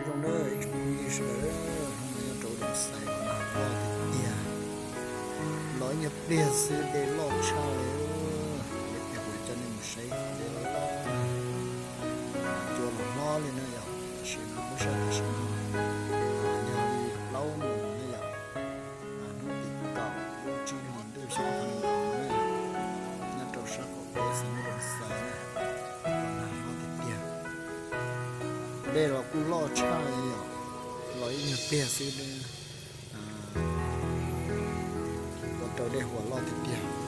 Zoo nawb ib tsoom phooj ywg sawv daws, hnub no nyob rau Doos Xais los nag loj tiag tiag, los ib nyuag pliag xwb dej loj tshaj li. Ib pliag kuv coj nej mus saib dej loj loj, cua los hlob li na yom. Tam sim no lub sij hawm tam sim no yog li plaub moos na yom, hnub tim kaum lub tsib hlis ntuj xyoo ob phav nees nkaum no na, nyob rau sab qaum teb xeev Doos Xais na, los nag loj tiag tiag. Dej los kuj loj tshaj li yom, los ib nyuag pliag xwb ua rau dej huam loj tiag tiag.